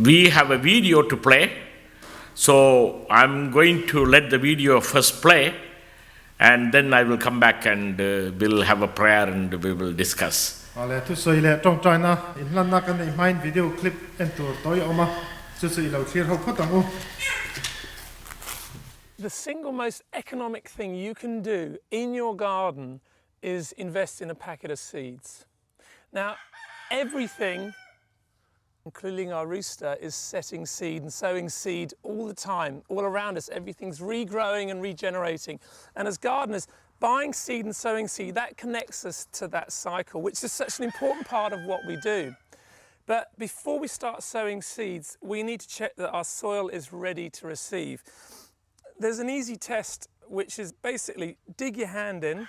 We have a video to play, so I'm going to let the video first play, and then I will come back and uh, we'll have a prayer and we will discuss. Ale thusawi leh tawngtaina inhlanna kan neih hmain video clip en tur tawi a awm a, chu chu i lo thlir ho phawt ang u. The single most economic thing you can do in your garden is invest in a packet of seeds. Now, everything, including our rooster, is setting seed and sowing seed all the time, all around us. Everything's regrowing and regenerating. And as gardeners, buying seed and sowing seed, that connects us to that cycle, which is such an important part of what we do. But before we start sowing seeds, we need to check that our soil is ready to receive. There's an easy test, which is basically dig your hand in,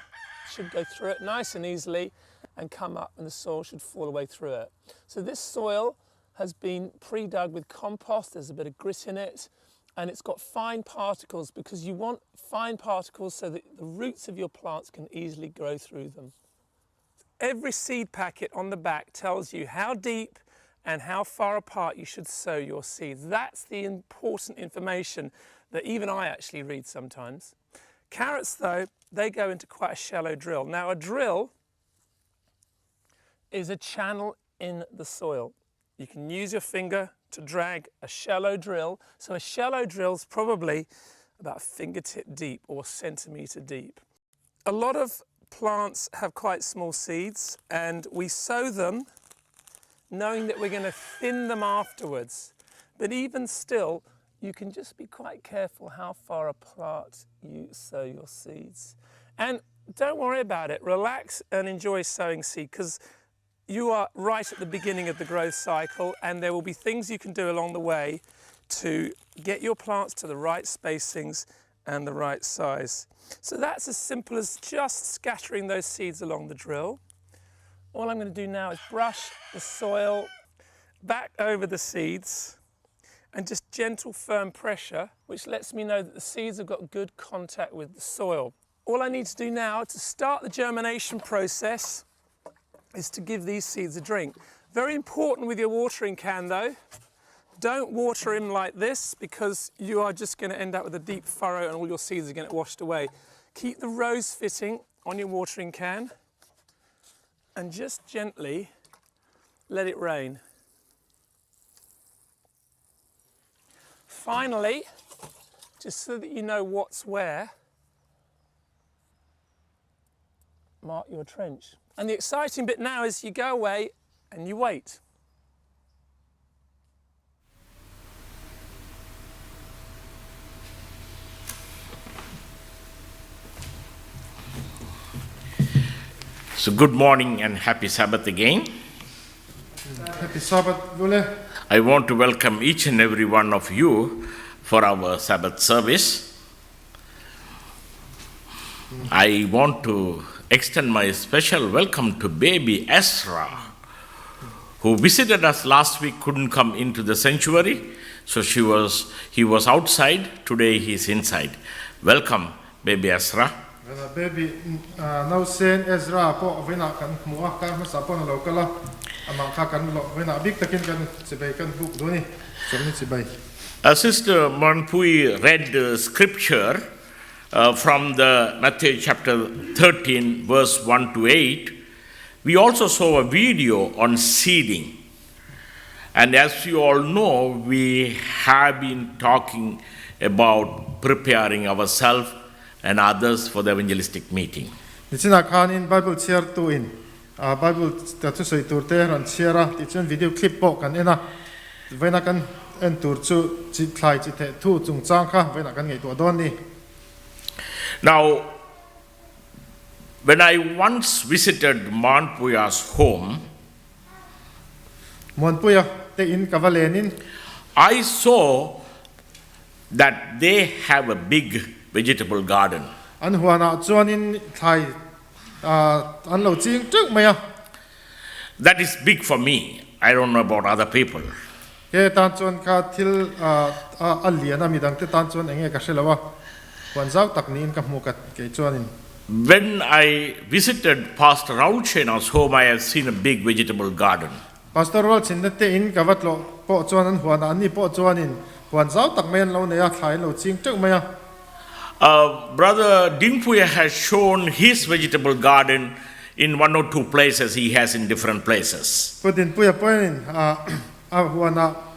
should go through it nice and easily, and come up and the soil should fall away through it. So this soil has been pre-dug with compost, there's a bit of grit in it, and it's got fine particles because you want fine particles so that the roots of your plants can easily grow through them. Every seed packet on the back tells you how deep and how far apart you should sow your seeds. That's the important information that even I actually read sometimes. Carrots, though, they go into quite a shallow drill. Now, a drill is a channel in the soil. You can use your finger to drag a shallow drill. So a shallow drill is probably about fingertip deep or centimetre deep. A lot of plants have quite small seeds and we sow them knowing that we're going to thin them afterwards. But even still, you can just be quite careful how far apart you sow your seeds. And don't worry about it. Relax and enjoy sowing seed because you are right at the beginning of the growth cycle and there will be things you can do along the way to get your plants to the right spacings and the right size. So that's as simple as just scattering those seeds along the drill. All I'm going to do now is brush the soil back over the seeds and just gentle firm pressure, which lets me know that the seeds have got good contact with the soil. All I need to do now to start the germination process is to give these seeds a drink. Very important with your watering can though, don't water him like this because you are just going to end up with a deep furrow and all your seeds are going to get washed away. Keep the rose fitting on your watering can and just gently let it rain. Finally, just so that you know what's where, mark your trench. And the exciting bit now is you go away and you wait. So good morning and happy Sabbath again. Happy Sabbath vule. I want to welcome each and every one of you for our Sabbath service. I want to extend my special welcome to baby Ezra, who visited us last week, couldn't come into the sanctuary, so she was, he was outside. Today he is inside. Welcome, baby Ezra. Baby nausen Ezra pawh vawiinah kan hmu a, kar hmasa pawn a lo kal a, amah kha kan lawh vawiinah bik takin kan chibai kan buk duh a ni, chawlhni chibai. Sister Manpui read the scripture from the Matthew chapter 13 verse 1 to 8. We also saw a video on seeding. And as you all know, we have been talking about preparing ourselves and others for the evangelistic meeting. Nichinah khanin Bible chhiartu in Bible thusawi tur te rawn chhiar a, tichuan video clip pawh kan en a, vawiina kan en tur chu chi thlai chi theh thu chungchang kha vawiinah kan ngaihtuah dawn ni. Now, when I once visited Manpuia's home, Muanpuia te in ka va lenin. I saw that they have a big vegetable garden. An huanah chuanin thlai an lo ching teuh mai a. That is big for me, I don't know about other people. Ke tan chuan kha thil a lian a, midang te tan chuan enge ka hre lo a, huan zau tak niin ka hmu ka kei chuanin. When I visited Pastor Raul Chena's home, I have seen a big vegetable garden. Pastor Rual Chinna te in ka va tlawh pawh chuan an huanah anni pawh chuanin huan zau tak mai an lo nei a, thlai an lo ching teuh mai a. Brother Dingpuia has shown his vegetable garden in one or two places he has in different places. Pu Dinpuia pawhin a huanah.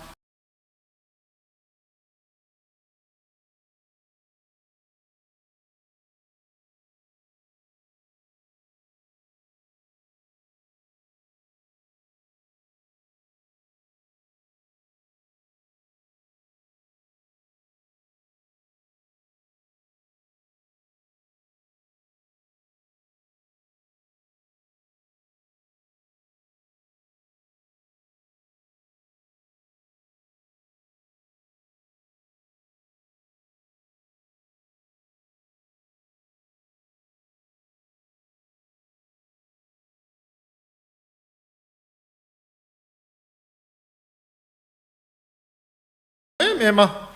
Em em a.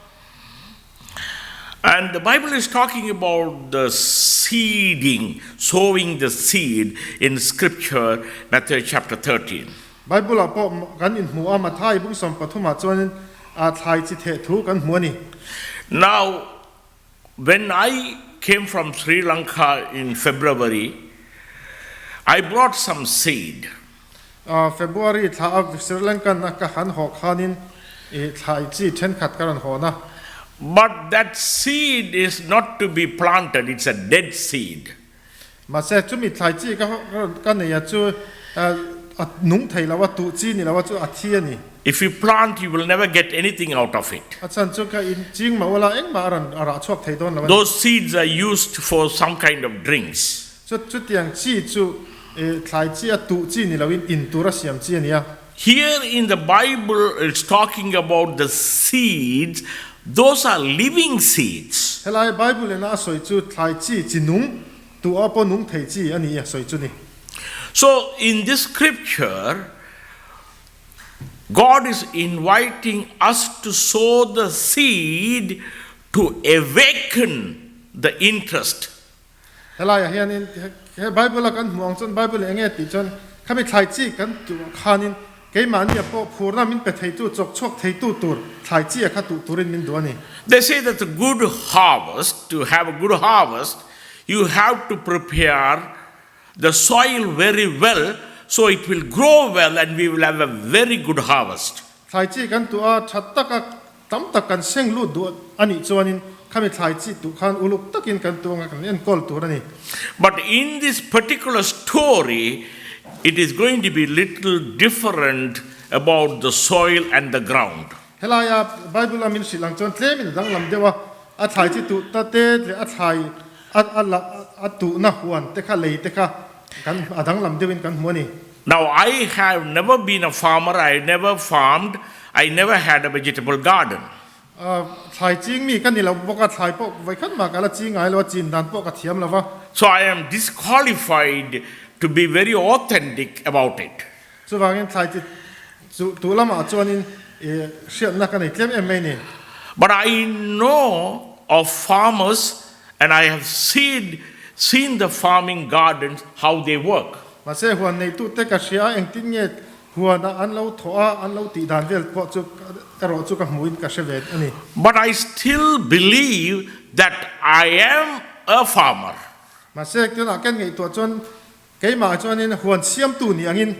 And the Bible is talking about the seeding, sowing the seed in scripture, Matthew chapter 13. Bible ah pawh kan inhmu a, Matthai bung 13 ah chuanin thlai chi theh thu kan hmu a ni. Now, when I came from Sri Lanka in February, I brought some seed. February thla a Sri Lankan a ka han haw khanin thlai chi thenkhat ka rawn hawn a. But that seed is not to be planted, it's a dead seed. Mahse, chumi thlai chi ka nei a chu a nung thei lo a, tuh chi ni lo a chu a thi a ni. If you plant, you will never get anything out of it. A chhan chu ka in ching mah ula engmah a rawn a rah chhuak thei dawn lo a ni. Those seeds are used for some kind of drinks. Chu chutiang chi chu thlai chi a tuh chi ni loin in tur a siam chi a ni a. Here in the Bible it's talking about the seeds, those are living seeds. Helai Bible in a sawi chu thlai chi chi nung, tuh a pawh nung thei chi a ni a sawi chu ni. So in this scripture God is inviting us to sow the seed to awaken the interest. Helaiah hianin he Bible-a kan hmuh ang chuan Bible eng nge tih chuan khami thlai chi kan tuh ah khanin keimahnia pawh phurna min pe theitu, chawk chhuak theitu tur thlai chi a kha tuh turin min duh a ni. They say that a good harvest, to have a good harvest, you have to prepare the soil very well so it will grow well and we will have a very good harvest. Thlai chi kan tuh a that taka Tam tak kan seng lut duh a nih chuanin khami thlai chi tuh khan uluk takin kan tuang a, kan enkawl tur a ni. But in this particular story, it is going to be little different about the soil and the ground. Helaia Bible a min hrilh ang chuan tlemin a danglam deuh a, a thlai chi tuh ta te leh a thlai a a la a tuhna huan te kha lei te kha kan a danglam deuhin kan hmu a ni. Now I have never been a farmer, I never farmed, I never had a vegetable garden. Thlai ching mi ka ni lo bawk a, thlai pawh vawikhat mah ka la ching ngai lo a, chin dan pawh ka thiam lo va. So I am disqualified to be very authentic about it. Chuvangin thlai chi chu tu lamah chuanin hriatna ka nei tlem em mai ni. But I know of farmers and I have seen seen the farming gardens how they work. Mahse huan neitute ka hria a, engtin nge huanah an lo thawh a, an lo tih dan vel pawh chu erawh chu ka hmuhin ka hre ve a ni. But I still believe that I am a farmer. Mahse tunah ka ngaihtuah chuan keimah chuanin huan siamtu ni angin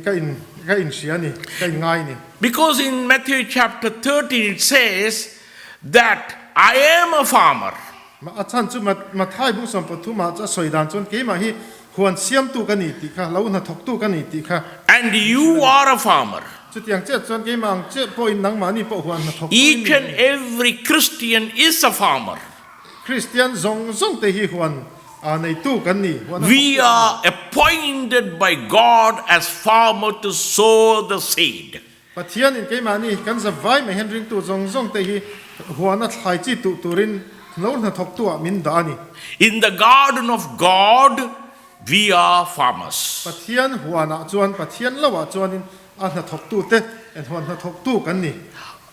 ka in ka inhria a ni, ka inngai a ni. Because in Matthew chapter 13 it says that I am a farmer. A chhan chu Matthai bung 13 ah a sawi dan chuan keimah hi huan siamtu ka ni tih kha, lo hnathawktu ka ni tih kha. And you are a farmer. Chutiang chiah chuan keimah ang chiah pawhin nangmahni pawh huan hnathawktu in Each ni. and every Christian is a farmer. Kristian zawng zawng te hi huan neitu kan ni, huan We hnathawktu kan ni. are appointed by God as farmer to sow the seed. Pathianin keimahni kan zap vai mai hian ringtu zawng zawng te hi huana thlai chi tuh turin lo hnathawktu ah min dah a ni. In the garden of God we are farmers. Pathian huanah chuan, Pathian lo ah chuanin a hnathawktu te en huan hnathawktu kan ni.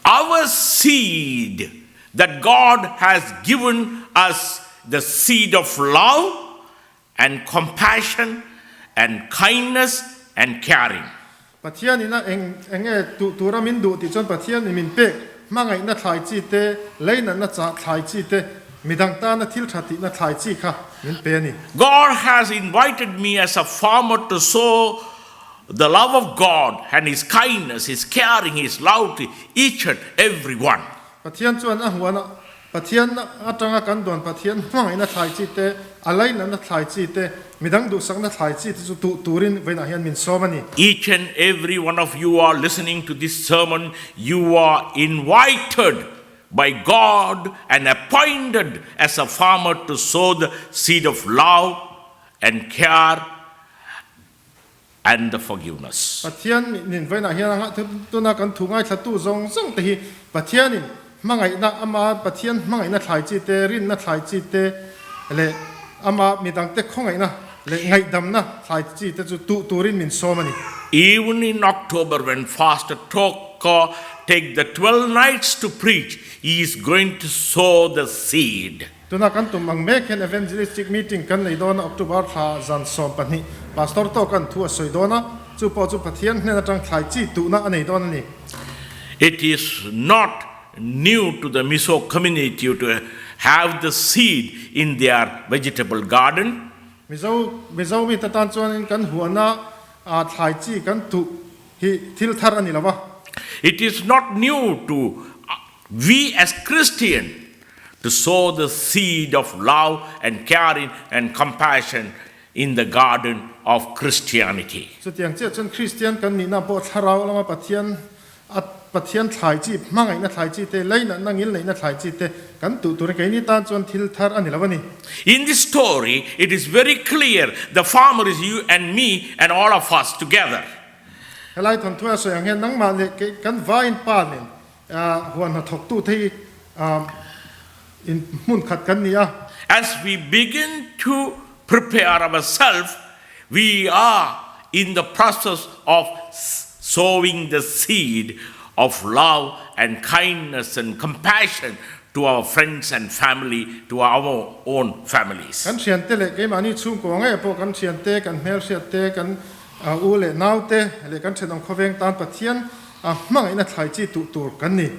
Our seed that God has given us the seed of love and compassion and kindness and caring. Pathian in a eng enge tuh tura min duh tih chuan Pathian in min pek hmangaihna thlai chi te, leinatna chah thlai chi te, midang tana thil tha tihna thlai chi kha min pe a ni. God has invited me as a farmer to sow the love of God and His kindness, His caring, His love to each and every one. Pathian chuan a huan a, Pathian atanga kan duan Pathian hmangaihna thlai chi te, a lainatna thlai chi te, midang duhsakna thlai chi te chu tuh turin vawiinah hian min sawm a ni. Each and every one of you are listening to this sermon, you are invited by God and appointed as a farmer to sow the seed of love and care and the forgiveness. Pathian nin vawiinah hian a ngah tuna kan thu ngaithlatu zawng zawng te hi Pathianin hmangaihna ama Pathian hmangaihna thlai chi te, rinna thlai chi te leh ama midangte khawngaihna leh ngaihdamna thlai chi te chu tuh turin min sawm a ni. Even in October when Pastor Toka take the 12 nights to preach, he is going to sow the seed. Tuna kan tum ang mek hian Evangelistic Meeting kan nei dawn a, October thla zan 12 Pastor Tawka'n thu a sawi dawn a, chu pawh chu Pathian hnen atang thlai chi tuhna a nei dawn a ni. It is not new to the Mizo community to have the seed in their vegetable garden. Mizo Mizo mite tan chuanin kan huana thlai chi kan tuh hi thil thar a ni lo va. It is not new to we as Christian to sow the seed of love and caring and compassion in the garden of Christianity. Chutiang chiah chuan Kristian kan nihna pawh thlarau lama Pathian a Pathian thlai chi, hmangaihna thlai chi te, leinatna ngilneihna thlai chi te kan tuh turin keini tan chuan thil thar a ni lo a ni. In this story, it is very clear the farmer is you and me and all of us together. Helai thawnthu a sawi ang hian nangmah leh kei kan vaiin pa nen Huan hnathawktute hi in hmun khat kan ni a. As we begin to prepare ourselves, we are in the process of sowing the seed of love and kindness and compassion to our friends and family, to our own families. Kan thiante leh keimahni chhungkaw ngei pawh kan thiante, kan hmelhriatte, kan u leh naute leh kan thenawm khawveng tan Pathian A hmangaihna thlai chi tuh tur kan ni.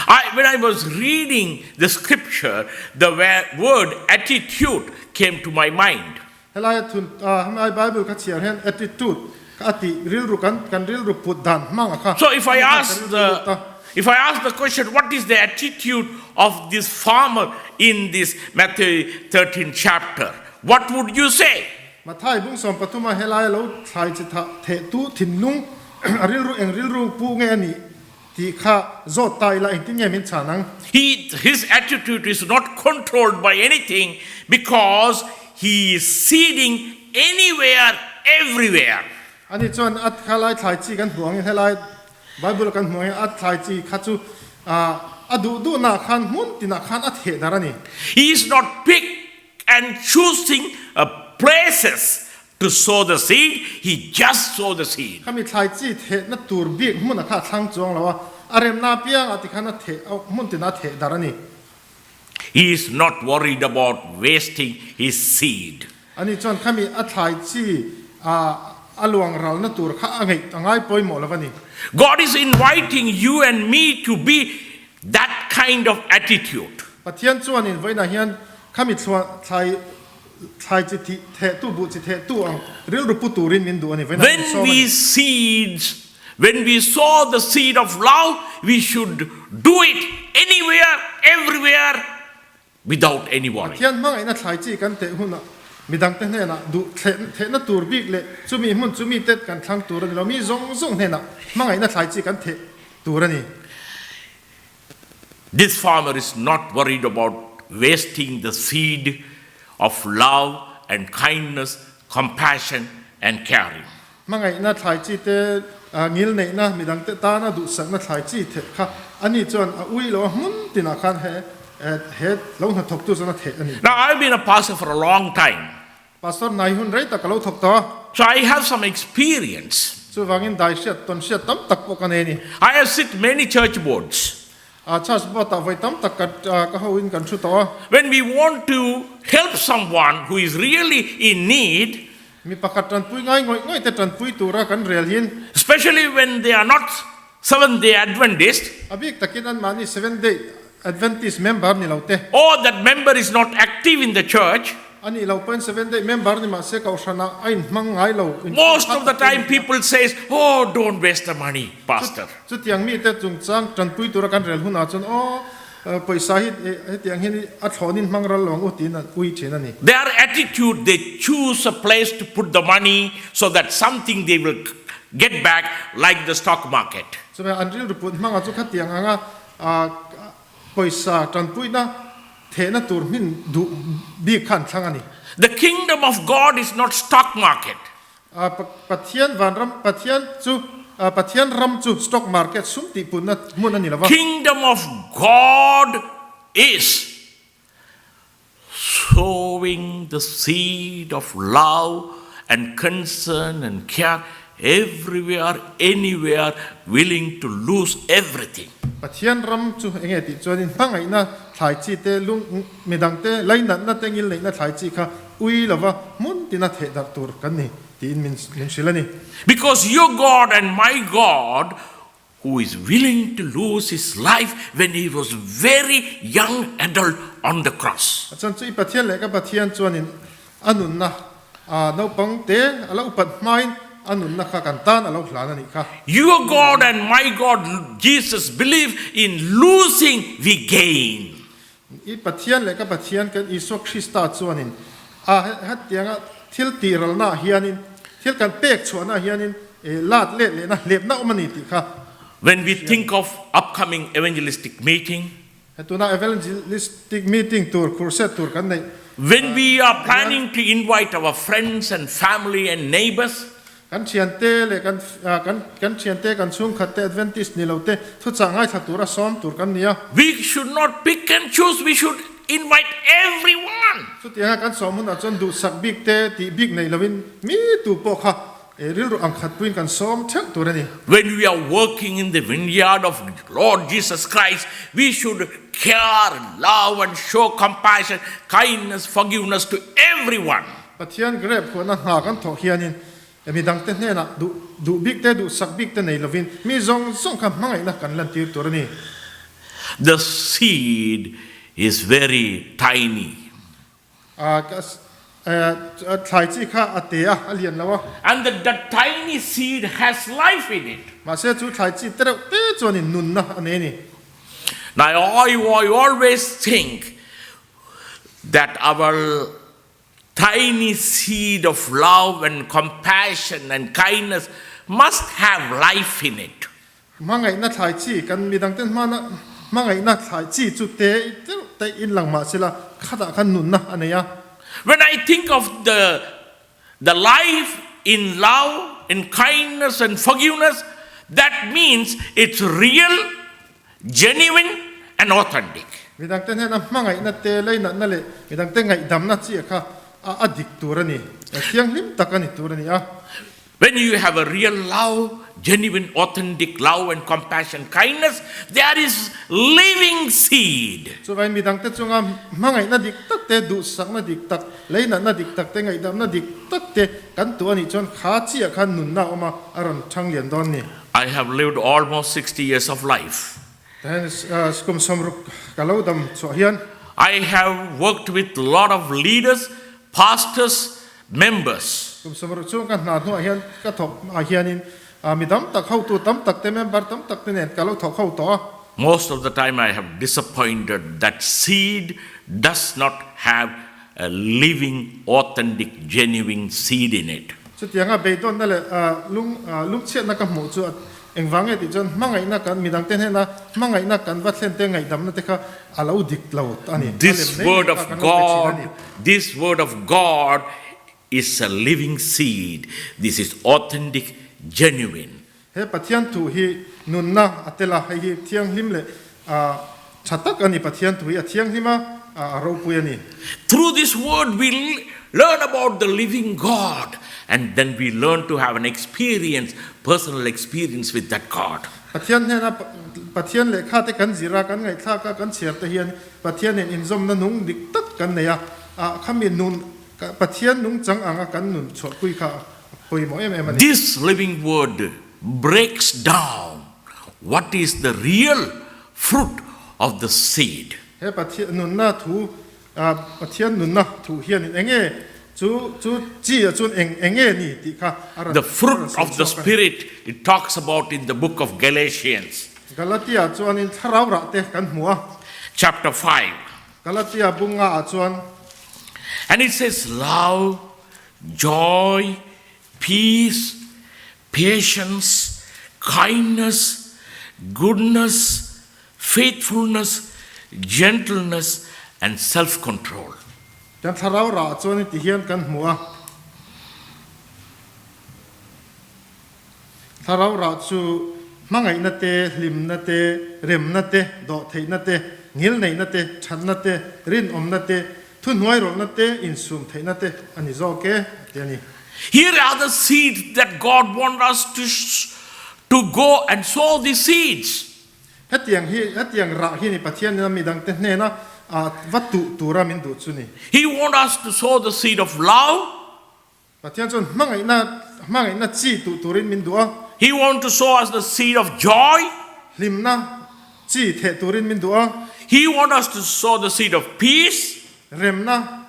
I, when I was reading the scripture, the word attitude came to my mind. Helai thun helai Bible ka chhiar hian attitude ka a tih rilru kan kan rilru put dan hmang a kha. So if I ask the if I ask the question, what is the attitude of this farmer in this Matthew 13 chapter? What would you say? Mathai bung 13 a helai lo thlai chi tha the tu thinlung A rilru eng rilru pu nge a nih tih kha zawt ta ila engtin nge min chhan ang? He, his attitude is not controlled by anything because he is seeding anywhere, everywhere. Ani chuan a kha lai thlai chi kan hmuh angin helai Bible a kan hmuh angin a thlai chi kha chu a duh duhnah khan hmun tinah khan a theh dar a ni. He is not pick and choosing places to sow the seed, he just sow the seed. Khami thlai chi thehna tur bik hmun a kha a thlang chuang lo a, a remna apiangah tikhan a theh a hmun tinah a theh darh a ni. He is not worried about wasting his seed. Ani chuan khami a thlai chi a luang ralna tur kha a ngeih a ngai pawimawh lo a ni. God is inviting you and me to be that kind of attitude. Pathian chuanin vawiinah hian khami thlai Thlai chi thih thehtu, buh chi thehtu ang rilru pu turin min duh a ni. Vawiinah When min sawm a we ni. seeds, when we sow the seed of love, we should do it anywhere, everywhere, without any worry. Pathian hmangaihna thlai chi kan teh hunah midangte hnenah duh thehna tur bik leh chumi hmun chumi te kan thlang tur a ni lo. Mi zawng zawng hnenah hmangaihna thlai chi kan theh tur a ni. This farmer is not worried about wasting the seed of love and kindness, compassion and caring. Hmangaihna thlai chi te, ngil neihna, midangte tana duhsakna thlai chi theh kha ani chuan a ui lo a, hmun tinah khan he he lo hnathawktu chuan a theh a ni. Now, I've been a pastor for a long time. Pastor nai hun rei tak ka lo thawk tawh a. So I have some experience. Chuvangin dai hriat tawn hriat tam tak pawh ka nei a ni. I have sit many church boards. A church board ah vawi tam tak ka ka ho in kan thu tawh a. When we want to help someone who is really in need. Mi pakhat tanpui ngai ngawih ngawih te tanpui tura kan rel hin. Especially when they are not Seventh Day Adventist. A bik takin anmahni Seventh Day Adventist member ni lo te. Or that member is not active in the church. A nih loh pawhin Seventh Day member ni mahse kohhranah a inhmang ngai lo. Most of the time people says, Oh, don't waste the money, pastor. Chutiang mite chungchang tanpui tura kan rel hunah chuan, Aw, Pawisa hi hetiang hian a thlawnin hmang ral lo ang u tiin an ui thin a ni. Their attitude, they choose a place to put the money so that something they will get back like the stock market. Chuvang an rilru put hmangah chu khatiang anga pawisa tanpuina thehna tur hmin duh bik kha an thlang a ni. The kingdom of God is not stock market. Pathian vanram, Pathian chu, Pathian ram chu stock market sum tihputna hmun a ni lo va. Kingdom of God is sowing the seed of love and concern and care everywhere, anywhere, willing to lose everything. Pathian ram chu enge tih chuanin hmangaihna thlai chi te, lung midangte lainatna te ngilneihna thlai chi kha Ui lova hmun tina theh darh tur kan ni tiin min min hrilh a ni. Because your God and my God who is willing to lose his life when he was very young adult on the cross. A chuan chu i Pathian leh ka Pathian chuanin a nunna a naupang te a lo upat hmain a nunna kha kan tan a lo hlan a nih kha. Your God and my God Jesus believe in losing we gain. I Pathian leh ka Pathian kan Isua Krista chuanin a hetianga thil tihralnaah hianin, thil kan pek chhuahnaah hianin lat let lehna hlepna awm a ni tih kha When we think of upcoming evangelistic meeting, He tuna evangelistic meeting tur, crusade tur kan neih when we are hian, planning to invite our friends and family and neighbors, Kan thiante leh kan kan kan thiante kan chhungkhat te Adventist ni lo te thuchah ngaithla tura sawm tur kan ni a. We should not pick and choose, we should invite everyone. Chutianga kan sawm hunah chuan duhsak bik te tih bik nei lovin mi tu pawh kha rilru ang khat puiin kan sawm theuh tur a ni. When we are working in the vineyard of Lord Jesus Christ, we should care, love and show compassion, kindness, forgiveness to everyone. Pathian grep huahna hna kan thawh hianin mi dangte hnenah duh duh bik te, duhsak bik te nei lovin mi zawng zawng kha hmangaihna kan lantir tur a ni. The seed is very tiny. A thlai chi kha a te a, a lian lo a. And the the tiny seed has life in it. Mahse chu thlai chi te reuh te chuanin nunna a nei a ni. Now I I always think that our tiny seed of love and compassion and kindness must have life in it. Hmangaihna thlai chi kan midangten hmana hmangaihna thlai chi chu te deuh te in lang mah sela khatah khan nunna a nei a. When I think of the the life in love, in kindness and forgiveness, that means it's real, genuine and authentic. Midangte hnena hmangaihna te, leinatna leh midangte ngaihdamna chiah kha a a dik tur a ni, thianghlim tak a ni tur a ni a. When you have a real love, genuine authentic love and compassion, kindness, there is living seed. Chuvain midangte chunga hmangaihna dik tak te, duhsakna dik tak, leinatna dik tak te, ngaihdamna dik tak te kan tuah a nih chuan kha chiah khan nunna a awm a, a rawn thang lian dawn ni. I have lived almost 60 years of life. Tihian kum sawmruk ka lo dam chhuah hian. I have worked with lot of leaders, pastors, members. Kum sawmruk chung ka hna hnuah hian ka thawk ah hianin mi dam tak hotu tam tak te, member tam tak te nen ka lo thawk ho tawh a. Most of the time I have disappointed that seed does not have a living, authentic, genuine seed in it. Chutianga beidawnna leh lung lungchhiatna ka hmuh chu engvang nge tih chuan hmangaihna kan midangte hnena hmangaihna kan va thlen te ngaihdamna te kha a lo dik lo a ni. A This lem nei word nei of kha kan lo pe thin a ni. God, this word of God is a living seed. This is authentic, genuine. He Pathian thu hi nunna a tel a, hei hi thianghlim leh tha tak a ni. Pathian thu hi a thianghlim a, a ropui a ni. Through this word we learn about the living God and then we learn to have an experience, personal experience with that God. Pathian hnena Pathian lehkha te kan zir a, kan ngaihthlak a, kan chhiar te hian Pathian nen inzawmna nung dik tak kan nei a, khami nun. Pathian nungchang anga kan nun chhuahpui kha a pawimawh em em a ni. This living word breaks down what is the real fruit of the seed. He Pathian nunna thu, Pathian nunna thu hianin enge chu chu chi ah chuan eng enge ni tih kha a rawn The fruit sawi of the chhuak a ni. Spirit it talks about in the book of Galatians. Galatia chuanin thlarau rah te kan hmu a. Chapter 5. Galatia bunga ah chuan. And it says love, joy, peace, patience, kindness, goodness, faithfulness, gentleness and self-control. Kan thlarau rah chuan ti hian kan hmu a. Thlarau rah chu hmangaihna te, hlimna te, remna te, dawhtheihna te, ngilneihna te, thatna te, rinawmna te, thuhnuairawlhna te, insumtheihna te a ni zawk e, a ti a ni. Here are the seeds that God want us to to go and sow the seeds. Hetiang hi, hetiang rah hi ni Pathian ina midangte hnena va tuh tura min duh chu ni. He want us to sow the seed of love. Pathian chuan hmangaihna hmangaihna chi tuh turin min duh a. He want to sow us the seed of joy. Hlimna chi theh turin min duh a. He want us to sow the seed of peace. Remna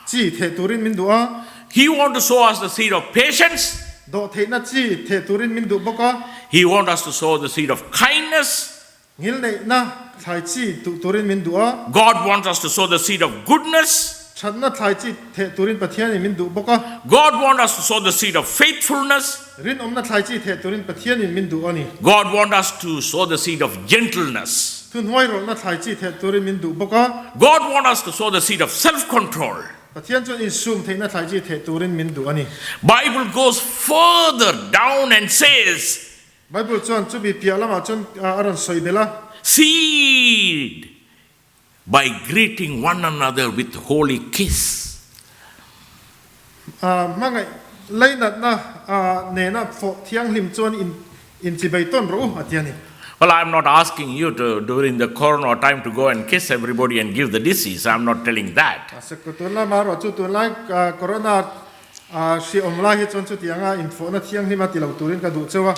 chi theh turin min duh a. He want to sow us the seed of patience. Dawhtheihna chi theh turin min duh bawk a. He want us to sow the seed of kindness. Ngilneihna thlai chi tuh turin min duh a. God wants us to sow the seed of goodness. Thatna thlai chi theh turin Pathianin min duh bawk a. God wants us to sow the seed of faithfulness. Rinawmna thlai chi theh turin Pathianin min duh a ni. God wants us to sow the seed of gentleness. Thuhnuairawlhna thlai chi theh turin min duh bawk a. God wants us to sow the seed of self-control. Pathian chuan insum theihna thlai chi theh turin min duh a ni. Bible goes further down and says, Bible chuan chumi piah lamah chuan a rawn sawi belh a. Seed by greeting one another with holy kiss. Hmangaih leinatna nena fawh thianghlim chuan inchibei tawn rawh u, a ti a ni. Well, I am not asking you to during the corona time to go and kiss everybody and give the disease. I am not telling that. Tun lama erawh chu tunlai corona A hriawm lai hi chuan chutianga infawhna thianghlim a ti lo turin ka duh cheu a.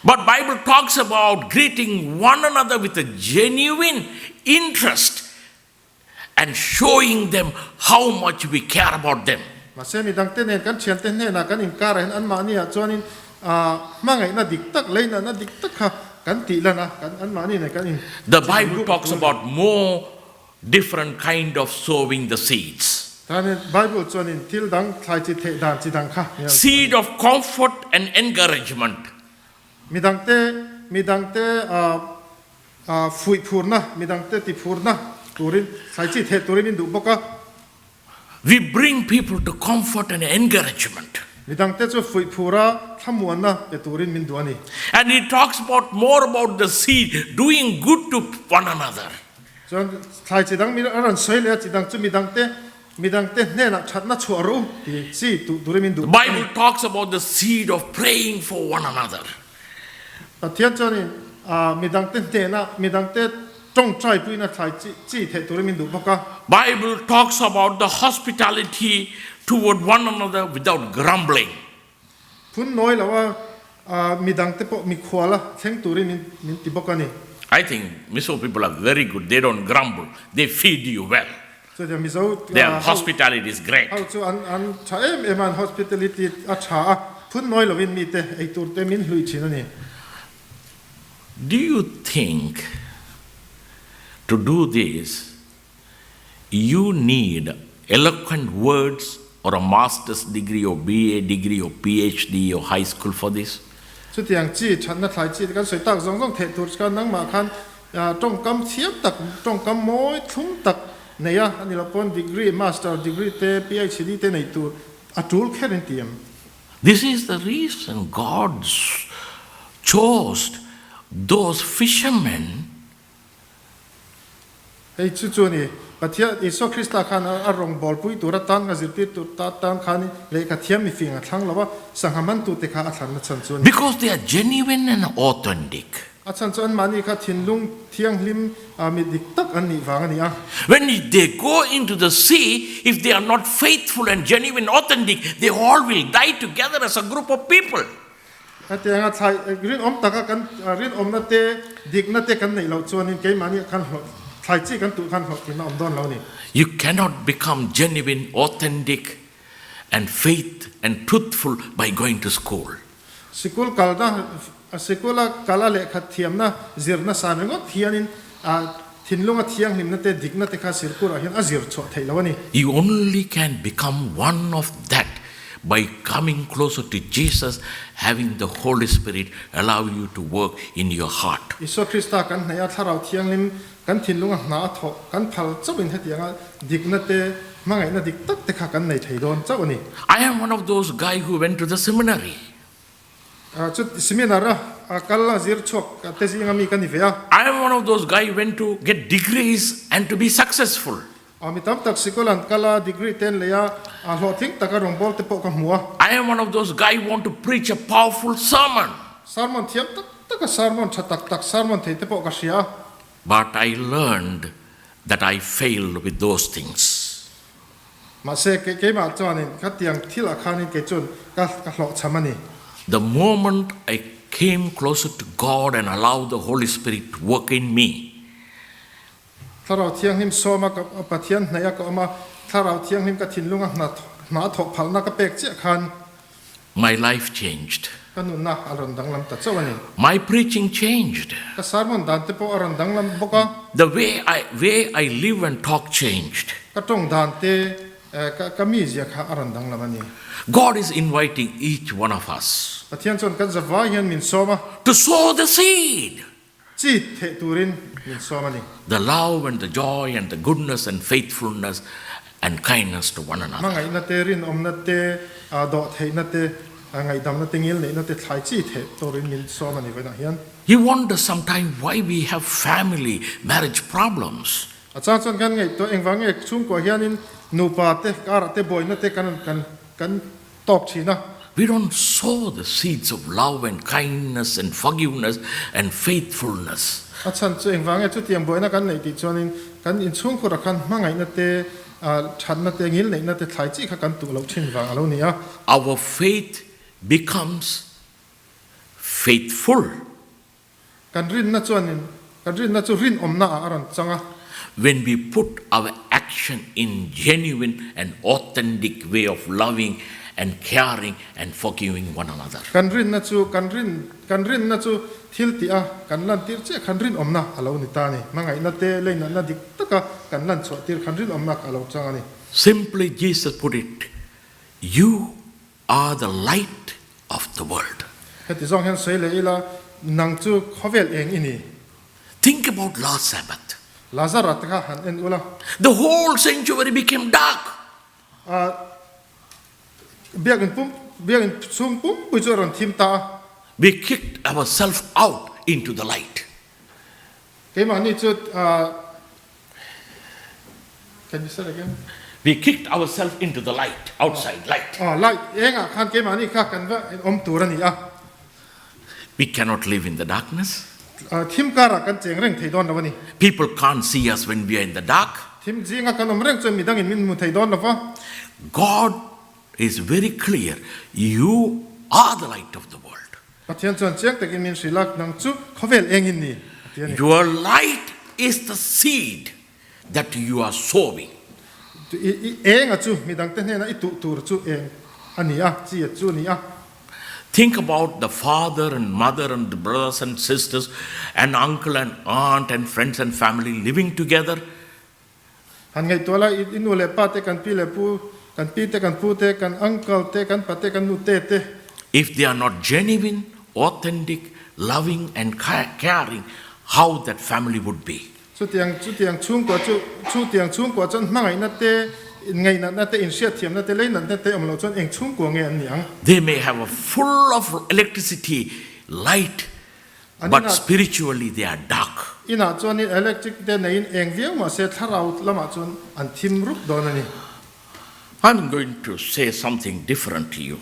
But Bible talks about greeting one another with a genuine interest and showing them how much we care about them. Mahse midangte nen kan thiante hnenah kan inkarah hian anmahni ah chuanin hmangaihna dik tak, leinatna dik tak kha kan tih lan a, kan anmahni nen kan in The Bible talks about more different kind of sowing the seeds. Chuanin Bible chuanin thil dang thlai chi theih dan chi dang kha mi a rawn Seed of comfort and encouragement. Midangte midangte fuih phurna, midangte ti phurna turin thlai chi theih turin min duh bawk a. We bring people to comfort and encouragement. Midangte chu fuih phura thlamuanna pe turin min duh a ni. And he talks about more about the seed doing good to one another. Chuan thlai chi dang mi a rawn sawi leh a, chi dang chu midangte midangte hnenah thatna chhuah rawh u ti chi tuh turin min duh The bawk a ni. Bible talks about the seed of praying for one another. Pathian chuanin midangte hnenah midangte tawngtai puina thlai chi chi theih turin min duh bawk a. Bible talks about the hospitality toward one another without grumbling. Phun nawi lo a, midangte pawh mikhual a thleng turin min min ti bawk a ni. I think Mizo people are very good, they don't grumble, they feed you well. Chutia Mizo Their ho hospitality is great. ho chu an an tha em em a, an hospitality a tha a, phun nawi lovin mite eitur te min hlui thin a ni. Do you think to do this you need eloquent words or a master's degree or BA degree or PhD or high school for this? Chutiang chi thatna thlai chi te kan sawi tak zawng zawng theih tur chuan nangmah khan tawngkam thiam tak, tawngkam mawi thlum tak nei a, ani lo pawn degree, master degree te, PhD te nei tur a tul kher in ti em? This is the reason God chose those fishermen. Hei chu chu a ni, Pathian Isua Krista khan a rawngbâwl pui tur atan, a zirtir tur atan khan lehkha thiam mifing a thlang lo a, sangha mantute kha a thlanna chhan chu a ni. Because they are genuine and authentic. A chhan chu anmahni kha thinlung thianghlim mi dik tak an nih vang a ni a. When they go into the sea, if they are not faithful and genuine, authentic, they all will die together as a group of people. Hetianga thlai rinawm taka kan rinawmna te, dikna te kan neih loh chuanin keimahni khan hlawh thlai chi kan tuh khan hlawhtlinna awm dawn lo a ni. You cannot become genuine, authentic and faith and truthful by going to school. Sikul kalna, sikula kal a lehkhat thiamna zirna san ringawt hianin thinlunga thianghlimna te, dikna te kha sirkurah hian a zir chhuah theih lo a ni. You only can become one of that by coming closer to Jesus, having the Holy Spirit allow you to work in your heart. Isua Krista kan hnaih a, Thlarau Thianghlim kan thinlunga hna a thawh kan phal chauhin hetianga dikna te, hmangaihna dik tak te kha kan nei thei dawn chauh a ni. I am one of those guy who went to the seminary. Chu seminar a kal a zir chhuak te zinga mi ka ni ve a. I am one of those guy who went to get degrees and to be successful. Mi tam tak sikul an kal a, degree te an lei a, hlawhtling taka rawngbâwl te pawh ka hmu a. I am one of those guy who want to preach a powerful sermon. Sermon thiam tak taka sermon tha tak tak sermon thei te pawh ka hria a. But I learned that I failed with those things. Mahse, keimah chuanin khatiang thilah khanin kei chuan ka hlawhchham a ni. The moment I came closer to God and allowed the Holy Spirit to work in me. Thlarau Thianghlim sawma ka Pathian hnaih a ka awm a, Thlarau Thianghlim ka thinlunga hna thawh phalna ka pek chiah khan. My life changed. Ka nunna a rawn danglam ta chauh a ni. My preaching changed. Ka sermon dan te pawh a rawn danglam bawk a. The way I way I live and talk changed. Ka tawng dan te, ka mizia kha a rawn danglam a ni. God is inviting each one of us. Pathian chuan kan zavai hian min sawm a. To sow the seed. Chi theh turin min sawm a ni. The love and the joy and the goodness and faithfulness and kindness to one another. Hmangaihna te, rinawmna te, dawhtheihna te, ngaihdamna te, ngilneihna te thlai chi theh turin min sawm a ni vawiinah hian. You wonder sometime why we have family marriage problems. A chang chuan kan ngaihtuah engvang nge chhungkuah hianin nupa te, karah te, buaina te kan kan kan tawk thin a. We don't sow the seeds of love and kindness and forgiveness and faithfulness. A chhan chu engvang nge chutiang buaina kan neih tih chuanin kan inchhungkhurah khan hmangaihna te, thatna te, ngilneihna te thlai chi kha kan tuh loh thin vang a lo ni a. Our faith becomes faithful. Kan rinna chuanin kan rinna chu rinawmna ah a rawn chang a. When we put our action in genuine and authentic way of loving and caring and forgiving one another. Kan rinna chu kan rin kan rinna chu thil tih a kan lantir chiah khan rinawmna a lo ni ta a ni. Hmangaihna te leinatna dik taka kan lan chhuah tir khan rinawmna a lo chang a ni. Simply Jesus put it, You are the light of the world. Heti zawng hian sawi leh ila, nang chu khawvel eng i ni. Think about last Sabbath. Lazara te kha han en ula. The whole sanctuary became dark. A biakinn pum biakinn chhung pumpui chu a rawn thim ta a. We kicked ourselves out into the light. Keimahni chu Can you say it again? We kicked ourselves into the light, outside light. Aw, light engah khan keimahni kha kan va awm tur a ni a. We cannot live in the darkness. Thim karah kan cheng reng thei dawn lo a ni. People can't see us when we are in the dark. Thim zinga kan awm reng chuan midangin min hmu thei dawn lo va. God is very clear, you are the light of the world. Pathian chuan chiang takin min hrilh a, nang chu khawvel engin ni a ti a ni. Your light is the seed that you are sowing. I eng a chu midangte hnena i tuh tur chu eng a ni a, chi a chu a ni a. Think about the father and mother and the brothers and sisters and uncle and aunt and friends and family living together. Han ngaihtuah la, i nu leh pa te, kan pi leh pu, kan pi te, kan pu te, kan uncle te, kan pa te, kan nu te te. If they are not genuine, authentic, loving and caring, how that family would be. Chutiang, chutiang chhungkua chu, chutiang chhungkua chuan hmangaihna te, inngainatna te, inhriatthiamna te, leinatna te awm loh chuan eng chhungkua nge an nih ang? They may have a full of electricity, light, but spiritually they are dark. Inah chuanin electric te neiin eng viau mahse thlarau lamah chuan an thim rup dawn a ni. I'm going to say something different to you.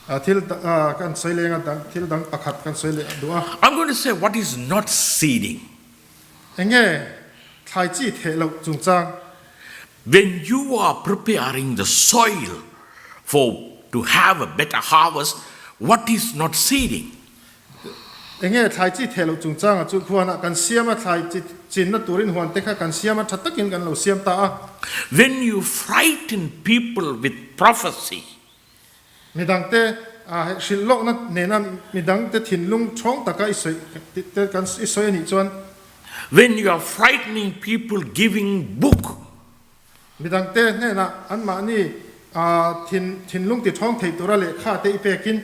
Thil kan sawi leng a dang thil dang pakhat kan sawi leh duh a. I'm going to say what is not seeding. Enge thlai chi theh loh chungchang? When you are preparing the soil for to have a better harvest, what is not seeding? Enge thlai chi theh loh chungchanga chu huanah kan siam a, thlai chi chinna turin huan te kha kan siam a, tha takin kan lo siam ta a. When you frighten people with prophecy. Midangte hrilh lawkna nena midangte thinlung thawng taka i sawi te kan i sawi a nih chuan. When you are frightening people giving book. Midangte hnenah anmahni thinlung ti thawng thei tura lehkha te i pekin.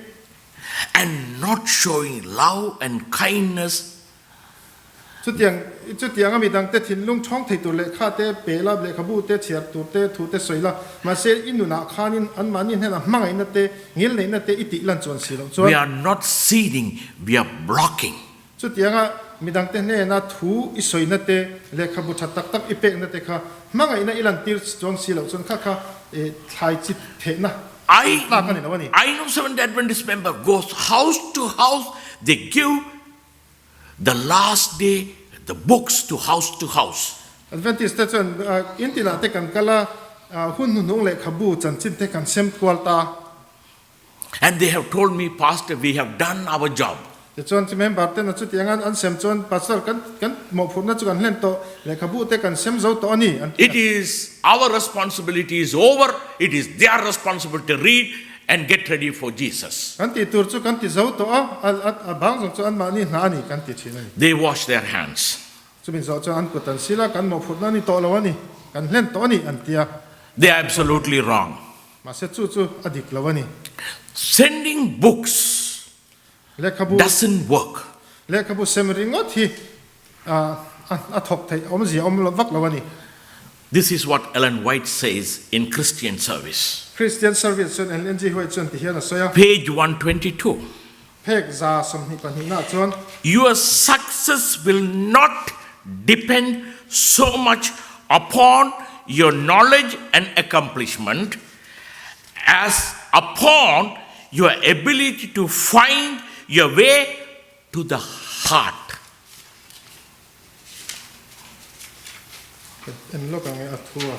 And not showing love and kindness. Chutiang, chutianga midangte thinlung thawng thei tur lehkha te pe la, lehkhabu te chhiar tur te thu te sawi la, mahse i nunah khanin anmahni hnenah hmangaihna te, ngilneihna te i tih lan chuan si loh chuan. We are not seeding, we are blocking. Chutianga midangte hnena thu i sawina te, lehkhabu tha tak tak i pekna te kha hmangaihna i lantir chuang si loh chuan kha kha thlai chi thehna tlak a ni lo a ni. I know Seventh-day Adventist member goes house to house, they give the last day the books to house to house. Adventist te chuan in tinah te kan kal a, hun hnuhnung lehkhabu chanchin te kan sem kual ta. And they have told me, Pastor, we have done our job. Tichuan chu member ten a chutiang an sem chuan, Pastor, kan kan mawhphurhna chu kan hlen tawh, lehkhabu te kan sem zo tawh a ni, an ti a. It is our responsibility is over, it is their responsibility to read and get ready for Jesus. Kan tih tur chu kan ti zo tawh a, a bang zawng chu anmahni hna a ni kan ti thin a ni. They wash their hands. Chumi zawh chuan an kut an sil a, kan mawhphurhna a ni tawh lo a ni, kan hlen tawh a ni, an ti a. They are absolutely wrong. Mahse chu chu a dik lo a ni. Sending books Lehkhabu doesn't work. Lehkhabu sem ringawt hi a thawk theih awmzia awm vak lo a ni. This is what Ellen White says in Christian Service. Christian Service chuan Ellen G. White chuan ti hian a sawi a. Page 122. Phek 122 nah chuan. Your success will not depend so much upon your knowledge and accomplishment as upon your ability to find your way to the heart. En lawk ang e a thu a.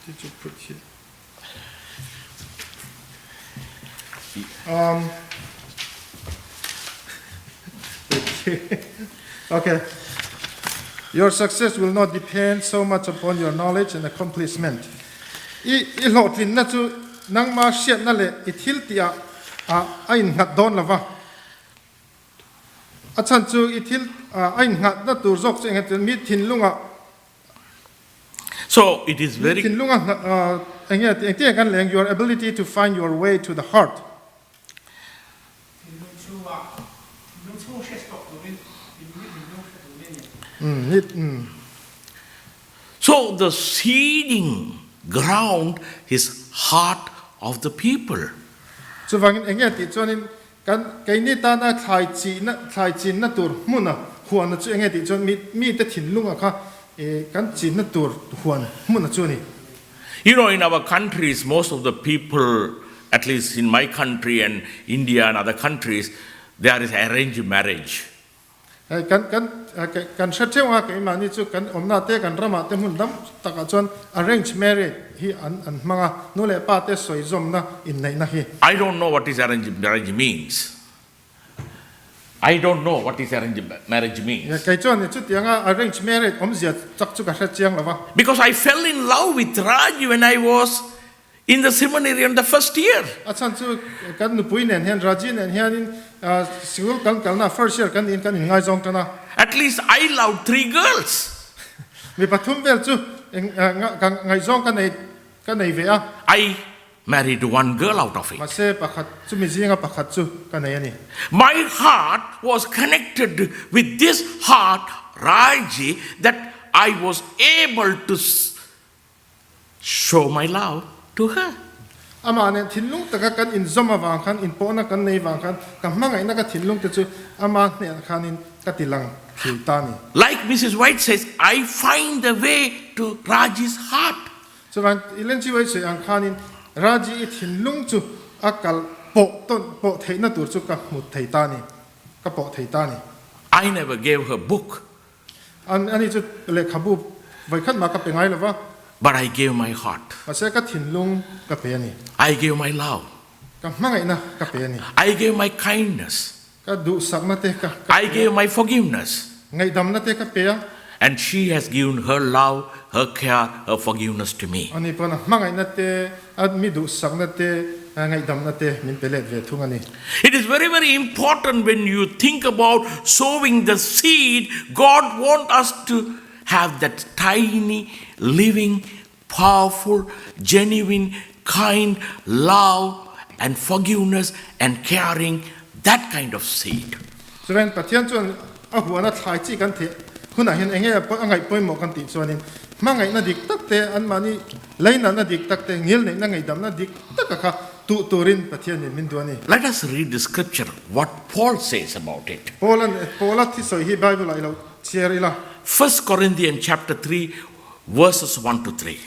Did you put here? Um, okay. Your success will not depend so much upon your knowledge and accomplishment. I i hlawhtlinna chu nangma hriatna leh i thil tihah a innghat dawn lova. A chhan chu i thil a innghatna tur zawk chu engemaw mi thinlungah So it is very Thinlunga enge engtin kan leng your ability to find your way to the heart. Thinlung chhunga thinlung chhung hriat tawk turin thinlung hre turin a ni. So the seeding ground is heart of the people. Chuvangin enge tih chuanin Kan keini tana thlai chihna, thlai chinna tur hmuna huana chu enge tih chuan mi mite thinlunga kha kan chinna tur huan hmuna chu a ni. You know in our countries most of the people at least in my country and India and other countries there is arranged marriage. Hei kan kan kan hre theuh a, keimahni chu kan awmna te kan ramah te hmun dam takah chuan arrange marriage hi an an hmang a, nu leh pa te sawi zawmna inneihna hi. I don't know what is arrange marriage means. I don't know what is arrange marriage means. Kei chuan chutianga arrange marriage awmzia chak chu ka hre chiang lo va. Because I fell in love with Raj when I was In the seminary on the first year. A chhan chu kan nupui nen hian Raji nen hianin sikul kan kalna first year kan niin kan inngaizawng tan a. At least I loved three girls. Mi pathum vel chu ngaihzawng ka nei ka nei ve a. I married one girl out of it. Mahse pakhat chu mi zinga pakhat chu ka nei a ni. My heart was connected with this heart Raji that I was able to Show my love to her. Amah nen thinlung taka kan inzawm avang khan, inpawhna kan nei vang khan, ka hmangaihna ka thinlung te chu ama hnenah khanin ka ti lang thei ta a ni. Like Missus White says, I find the way to Raji's heart. Chuvan Ellen G. White sawi ang khanin Raji i thinlung chu a kal pawh tawn pawh theihna tur chu ka hmu thei ta a ni, ka pawh thei ta a ni. I never gave her book. An ani chu lehkhabu vawikhat mah ka pe ngai lo va. But I gave my heart. Mahse ka thinlung ka pe a ni. I gave my love. Ka hmangaihna ka pe a ni. I gave my kindness. Ka duhsakna te ka pe a. I gave my forgiveness. Ngaihdamna te ka pe a. And she has given her love, her care, her forgiveness to me. Ani pawn a hmangaihna te, a mi duhsakna te, ngaihdamna te min pe let ve thung a ni. It is very very important when you think about sowing the seed, God want us to have that tiny, living, powerful, genuine, kind love and forgiveness and caring, that kind of seed. Chuan Pathian chuan a huana thlai chi kan theh hunah hian enge a ngaih pawimawh kan tih chuanin hmangaihna dik tak te, anmahni leinatna dik tak te, ngilneihna ngaihdamna dik taka kha tuh turin Pathianin min duh a ni. Let us read the scripture what Paul says about it. Paula'n Paula thisawi hi Bible-ah i lo chhiar ila. First Corinthians chapter 3 verses 1 to 3.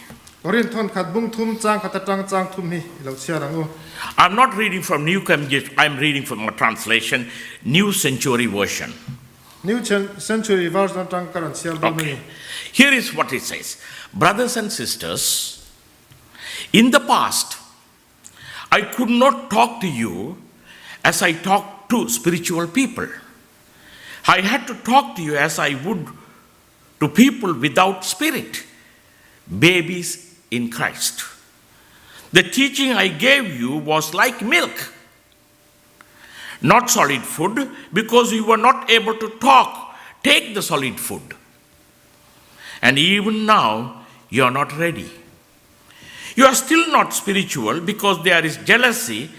Korin thawn khat bung thum chang khat atang chang thum hi i lo chhiar ang u. I'm not reading from New King James, I'm reading from a translation, New Century Version. New Century Version atang ka rawn chhiar dawn a ni. Okay. Here is what it says. Brothers and sisters, in the past, I could not talk to you as I talk to spiritual people. I had to talk to you as I would to people without spirit, babies in Christ. The teaching I gave you was like milk, not solid food, because you were not able to talk, take the solid food. And even now, you are not ready. You are still not spiritual because there is jealousy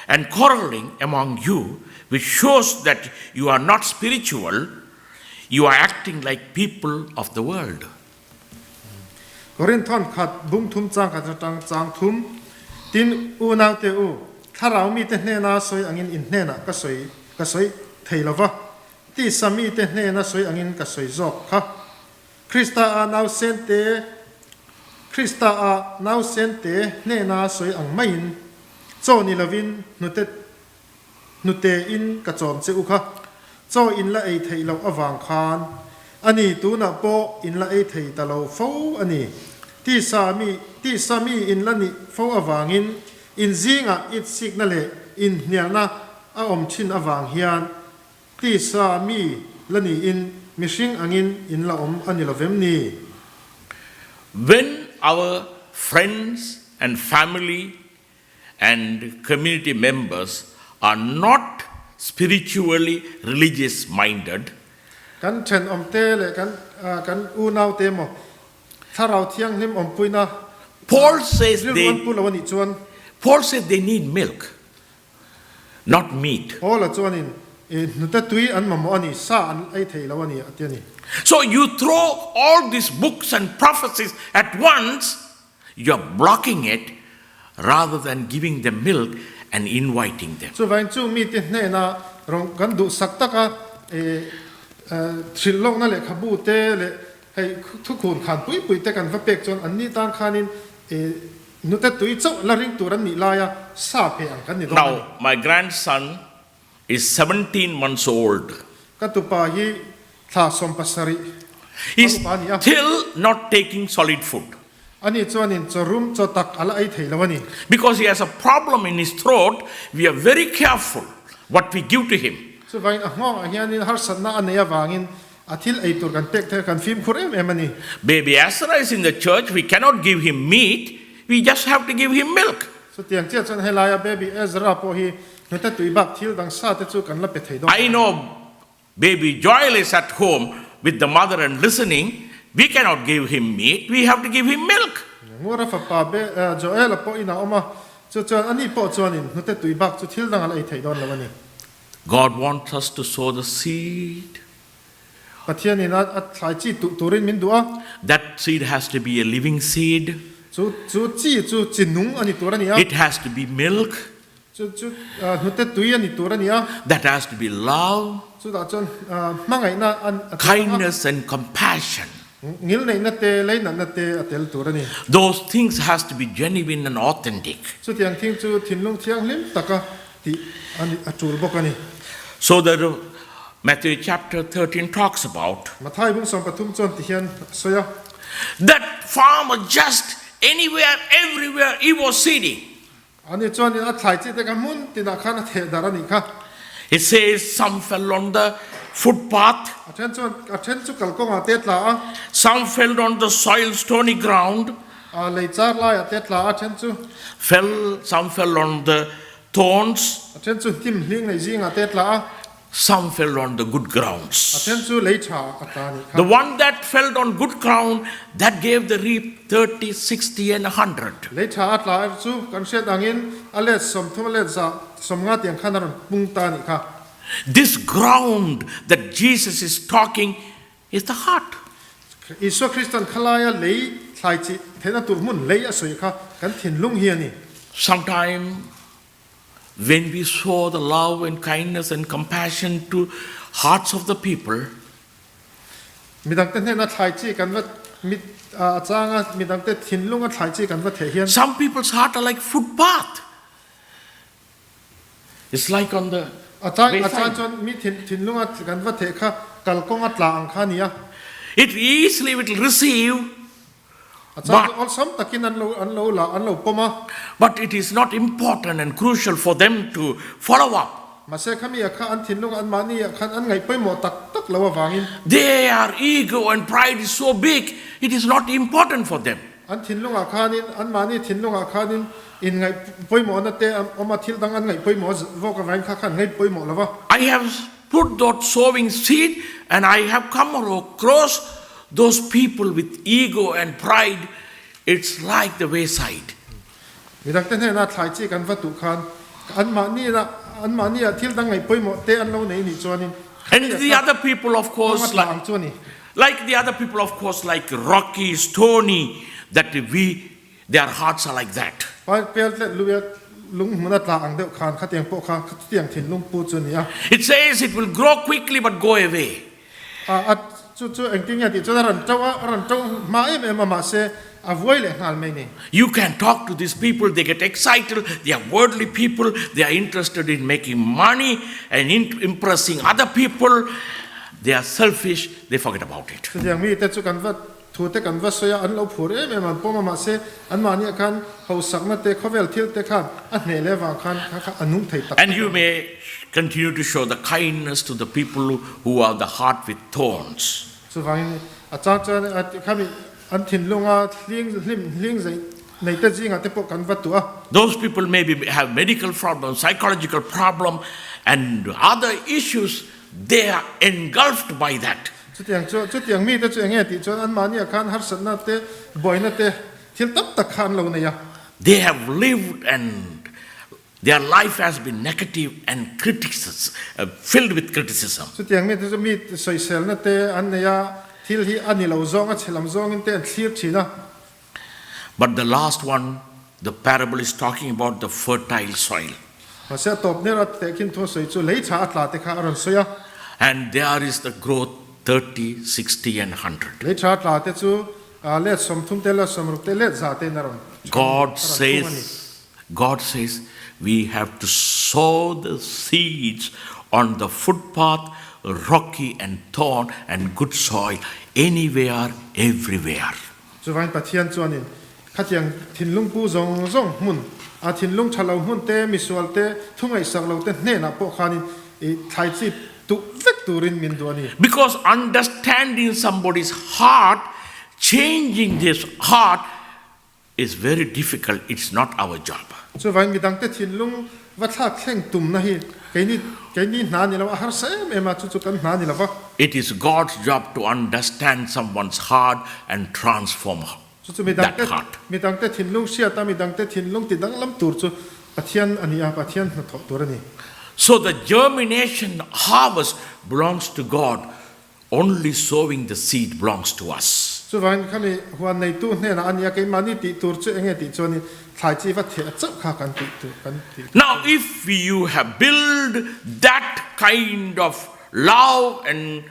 and quarreling among you, which shows that you are not spiritual. You are acting like people of the world. Korin thawn khat bung thum chang khat atang chang thum tin unau te u thlarau mi te hnena sawi angin in hnenah ka sawi ka sawi thei lova tisa mi te hnena sawi angin ka sawi zawk kha Krista a nausen te Krista a nausen te hnena sawi ang maiin chaw ni lovin hnute hnute in ka chawm che u kha. Chaw in la ei theih loh avang khan a ni tunah pawh in la ei thei ta lo fo a ni. Tisa mi tisa mi in la nih fo avangin in zingah itsikna leh inhnialna a awm thin avang hian Tisa mi la niin mihring angin in la awm a ni lo vem ni? When our friends and family and community members are not spiritually religious minded, Kan thenawmte leh kan kan unaute emaw Thlarau Thianghlim awmpuina Paul says rilru they an pu lo a nih chuan, Paul says they need milk. Not meat. Paula chuanin, I hnute tui an mamawh a ni, sa an ei thei lo a ni, a ti a ni. So you throw all these books and prophecies at once, you are blocking it rather than giving them milk and inviting them. Chuvain chu mite hnena rawn kan duhsak taka i hrilh lawkna lehkhabu te leh hei thukhun khan pui pui te kan va pek chuan anni tan khanin i Nute tui chauh la ring tur an nih laia sa pe ang kan ni dawn a ni. Now my grandson is 17 months old. Ka tupa hi thla 17 He is a upa a ni a. still not taking solid food. Ani chuanin chaw rum chaw tak a la ei thei lo a ni. Because he has a problem in his throat, we are very careful what we give to him. Chuvangin a nghawngah hianin harsatna a nei avangin A thil ei tur kan pek te kan fimkhur em em a ni. Baby Ezra is in the church, we cannot give him meat, we just have to give him milk. Chutiang chiah chuan helaia baby Ezra pawh hi hnute tui bak thil dang sa te chu kan la pe thei dawn I know baby Joel is at home with the mother and listening, we cannot give him meat, we have to give him milk. Ngura fapa be Joel a pawh inah awm a, chu chuan ani pawh chuanin hnute tui bak chu thil dang a la ei thei dawn lo a ni. God wants us to sow the seed. Pathianin a a thlai chi tuh turin min duh a. That seed has to be a living seed. Chu chu chi chu chi nung a ni tur a ni a. It has to be milk. Chu chu hnute tui a ni tur a ni a. That has to be love. Chutah chuan hmangaihna a Kindness and compassion. Ngil neihna te, lei natna te a tel tur a ni. Those things has to be genuine and authentic. Chutiang thing chu thinlung thianghlim taka tih a ni, a tul bawk a ni. So the Matthew chapter 13 talks about. Mathai bung 13 chuan ti hian a sawi a. That farmer just anywhere, everywhere he was seeding. Ani chuanin a thlai chi te kha hmun tinah khan a theh darh a nih kha. It says some fell on the footpath. A then chuan a then chu kalkawngah te tla a. Some fell on the soil stony ground. A lei char laiah te tla a then chu. Fell some fell on the thorns. A then chu hnim hling nei zingah te tla a. Some fell on the good grounds. A then chu lei tha a tla a nih kha. The one that fell on good ground, that gave the reap 30, 60 and 100. Lei tha a tla er chu kan hriat angin a let 30 a let 150 tiang khan a rawn pung ta a nih kha. This ground that Jesus is talking is the heart. Isua Kristan khalaia lei thlai chi theihna tur hmun lei a sawi kha kan thinlung hi a ni. Sometime When we show the love and kindness and compassion to hearts of the people, Midangte hnena thlai chi kan va mit a changa midangte thinlunga thlai chi kan va theh hian. Some people's heart are like footpath. It's like on the A chang a chan chuan mi thin thinlunga kan va theh kha kalkawnga tla ang kha nia. It easily will receive. A chang chu awlsam takin an lo an lo la an lo pawm a. But it is not important and crucial for them to follow up. Mahse khami ah kha an thinlung an mahni ah khan an ngaih pawimawh tak tak lo avangin. Their ego and pride is so big, it is not important for them. An thinlung ah khanin an mahni thinlung ah khanin in ngaih pawimawhna te a awm a, thil dang an ngaih pawimawh zawk avangin kha khan ngaih pawimawh lo va. I have put that sowing seed and I have come across those people with ego and pride, it's like the wayside. Midangte hnena thlai chi kan va tuh khan anmahni anmahni ah thil dang ngaih pawimawh te an lo nei nih chuanin And the other people of course like, ang chu a ni. Like the other people of course like rocky, stony, that we their hearts are like that. Pel tlet luia lung hmun a tla ang deuh khan khatiang pawh kha khatiang thinlung pu chu a ni a. It says it will grow quickly but go away. A chu chu engtin nge tih chuan a rawn to a, a rawn to hma em em a mahse a vuai leh nghal mai ni. You can talk to these people, they get excited, they are worldly people, they are interested in making money and impressing other people, they are selfish, they forget about it. Chutiang mite chu kan va Thu te kan va sawi a, an lo phur em em an pawm a, mahse anmahniah khan hausakna te, khawvel thil te khan a hneh leh avang khan kha kha a nung thei tak And you may continue to show the kindness to the people who are the heart with thorns. Chuvangin a chang chuan a khami an thinlunga hling hlim hling zei nei te zingah te pawh kan va tuah a. Those people maybe have medical problem, psychological problem and other issues, they are engulfed by that. Chutiang chu, chutiang mite chu enge tih chuan anmahniah khan harsatna te, buaina te, thil tam tak kha an lo nei a. They have lived and their life has been negative and criticism, filled with criticism. Chutiang mite chu mi sawiselna te an nei a, thil hi a ni lo zawng, a chhe lam zawngin te an thlir thin a. But the last one, the parable is talking about the fertile soil. Mahse a tawp ner a tehkhin thu a sawi chu lei tha a tla te kha a rawn sawi a. And there is the growth 30, 60 and 100. Lei tha a tla te chu let 30 te, let 60 te, let 100 te in a rawn God says, God says we have to sow the seeds on the footpath, rocky and thorn and good soil, anywhere, everywhere. Chuvain Pathian chuanin khatiang thinlung pu zawng zawng hmun, a thinlung tha lo hmun te, misual te, thu ngaihsak lo te hnenah pawh khanin i thlai chi tuh vek turin min duh a ni. Because understanding somebody's heart, changing this heart is very difficult, it's not our job. Chuvain midangte thinlung va thlak thleng tumna hi keini keini hna ni lo a harsa em em a, chu chu kan hna ni lo va. It is God's job to understand someone's heart and transform Chu chu that midangte heart. midangte thinlung hriat a, midangte thinlung ti danglam tur chu Pathian a ni a, Pathian hnathawh tur a ni. So the germination harvest belongs to God, Only sowing the seed belongs to us. Chuvangin khami huan neitu hnenah a nia keimahni tih tur chu enge tih chuanin thlai chi va theh chauh kha kan tih tur kan tih tur. Now if you have build that kind of love and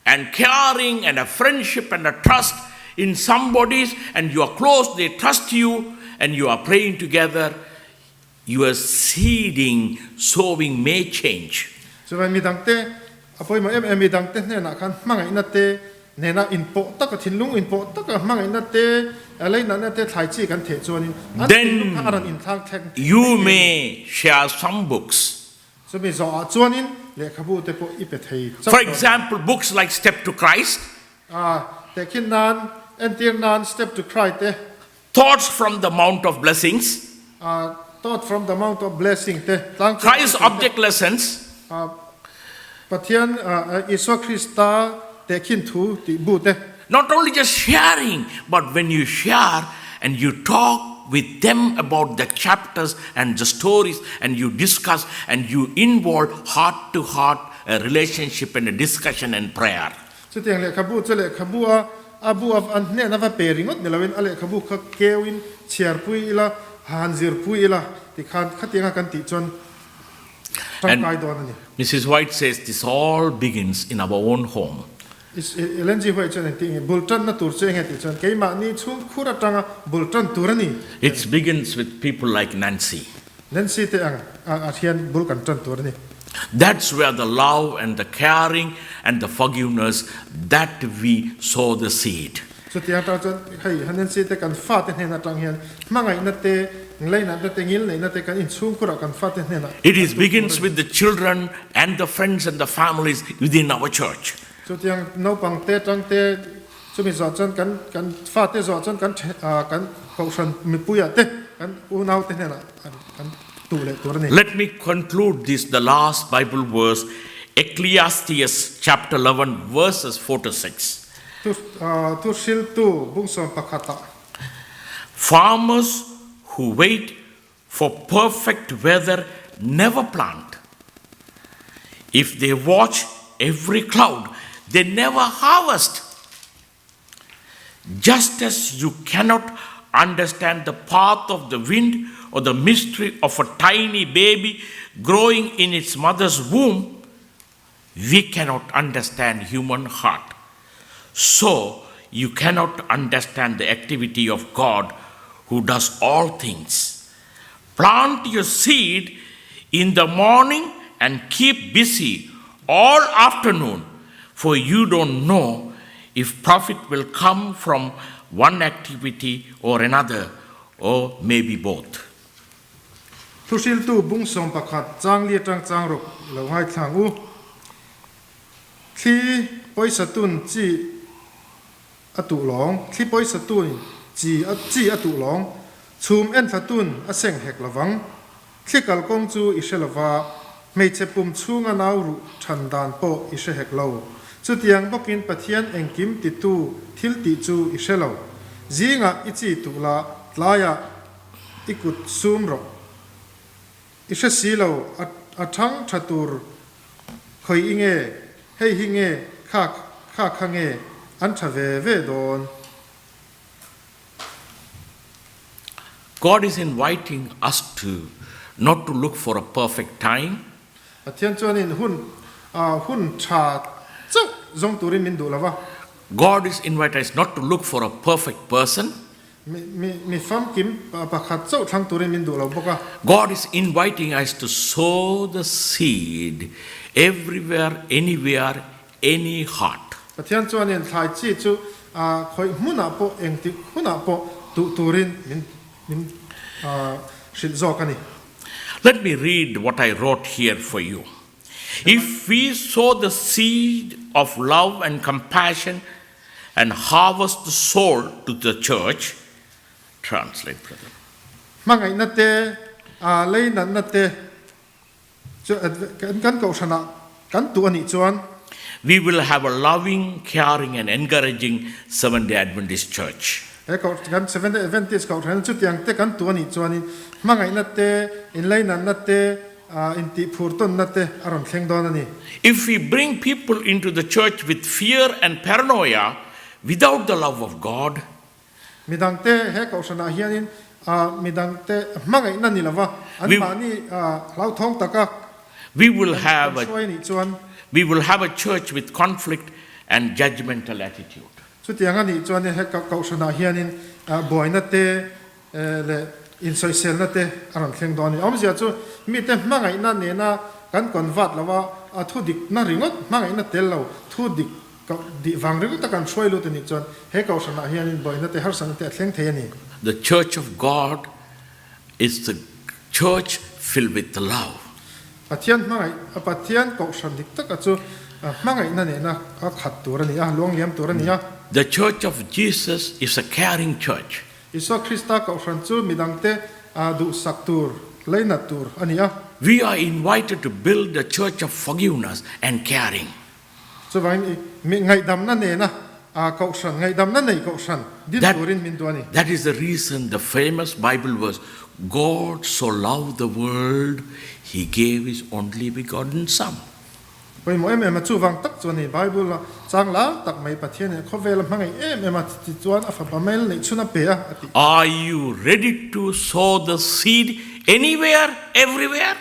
and caring and a friendship and a trust in somebody's and you are close, they trust you and you are praying together, your seeding, sowing may change. Chuan midangte, a pawimawh em em midangte hnenah khan hmangaihna te nena inpawh taka, thinlung inpawh taka hmangaihna te, leinatna te thlai chi kan theh chuanin an thinlung kha a rawn Then inthlak thleng thei you mai thei a ni. may share some books. Chumi zawhah chuanin lehkhabu te pawh i pe thei chauh For dawn a ni. example, books like Step to Christ. A, tehkhin nan, entir nan Step to Christ te. Thoughts from the Mount of Blessings. A, Thought from the Mount of Blessing te, tlang chungah Christ's thil te. Object Lessons. A, Pathian, Isua Krista tehkhin thu tih bu te. Not only just sharing, but when you share and you talk with them about the chapters and the stories and you discuss and you involve heart to heart a relationship and a discussion and prayer. Chutiang lehkhabu chu lehkhabu a a bu a an hnehna va pe ringawt ni loin a lehkhabu kha keuin chhiarpui ila, han zirpui ila tikhan khatianga kan tih chuan And tangkai dawn a ni. Mrs. White says this all begins in our own home. Ellen G. White chuan engti nge bul tanna tur chu enge tih chuan keimahni chhungkhur atanga bul tan tur a ni. It begins with people like Nancy. Nancy te ang ah hian bul kan tan tur a ni. That's where the love and the caring and the forgiveness that we sow the seed. Chutiang atang chuan hei ha Nancy te kan fate hnen atang hian hmangaihna te, nglainatna te, ngilneihna te kan inchhungkhurah kan fate hnenah It kan is tuk tur begins a ni. with the children and the friends and the families within our church. Chutiang naupang te atang te chumi zawh chuan kan kan fate zawh chuan kan kan kohhran mipuiah te kan unau te hnenah kan tuh leh tur a ni. Let me conclude this the last Bible verse Ecclesiastes chapter 11 verses 4 to 6. Thu thu hriltu bungsawm pakhatah. Farmers who wait for perfect weather never plant. If they watch every cloud, they never harvest. Just as you cannot understand the path of the wind or the mystery of a tiny baby growing in its mother's womb, we cannot understand human heart. So you cannot understand the activity of God who does all things. Plant your seed in the morning and keep busy all afternoon, for you don't know if profit will come from one activity or another, or maybe both. Thuhriltu bung 11 chang li atang chang ruk lo ngaithlang u. Thli pawisa tun chi a tuh lawng, thli pawisa tun chi a chi a tuh lawng, chhum enthla tun a seng hek lovang. Thli kalkawng chu i hre lova, hmeichhe pum chhunga nau ruh than dan pawh i hre hek lo. Chutiang bawkin Pathian engkim titu thil tih chu i hre lo. Zingah i chi tuh la, tlaiah i kut sum rawh. I hre si lo, a a thang tha tur khawi i nge, hei hi nge, kha kha kha nge, an tha ve ve dawn. God is inviting us to not to look for a perfect time. Pathian chuanin hun hun tha chauh zawng turin min duh lo va. God is inviting us not to look for a perfect person. Mi mi mi famkim pakhat chauh thlang turin min duh lo bawk a. God is inviting us to sow the seed everywhere, anywhere, any heart. Pathian chuanin thlai chi chu khawih hmunah pawh engtik hunah pawh tuh turin min min hrilh zawk a ni. Let me read what I wrote here for you. If we sow the seed of love and compassion and harvest the soul to the church, translate brother. Hmangaihna te, leinatna te chu kan kohhranah kan tuh a nih chuan. We will have a loving, caring and encouraging Seventh-day Adventist Church. He kan Seventh-day Adventist kohhran chutiang te kan tuh a nih chuanin hmangaihna te, inleinatna te, intihphur tawnna te a rawn thleng dawn a ni. If we bring people into the church with fear and paranoia without the love of God, Midangte he kohhranah hianin midangte hmangaihna ni lova anmahni hlauthawng taka We will have kan a hruai nih chuan we will have a church with conflict and judgmental attitude. Chutiang a nih chuan he kohhranah hianin buaina te leh insawiselna te a rawn thleng dawn a ni. Awmzia chu mite hmangaihna nena kan convert lo a, a thu dikna ringawt hmangaihna tel lo thu dik dih vang ringawt a kan hruai lut a nih chuan he kohhranah hianin buaina te harsatna te a thleng thei a ni. The church of God is the church filled with love. Pathian hmangaih a Pathian kohhran dik taka chu hmangaihna nena a khat tur a ni a, luangliam tur a ni a. The church of Jesus is a caring church. Isua Krista kohhran chu midangte duhsak tur, leinat tur a ni a. We are invited to build the church of forgiveness and caring. Chuvangin i ngaihdamna nena kohhran, ngaihdamna nei kohhran din turin min duh a ni. That is the reason the famous Bible verse, God so loved the world, he gave his only begotten son. Pawimawh em em a, chuvang tak chuan i Bible a chang lar tak mai Pathian in khawvel a hmangaih em em a, tichuan a fapa mel neih chhun a pe a, a ti. Are you ready to sow the seed anywhere, everywhere?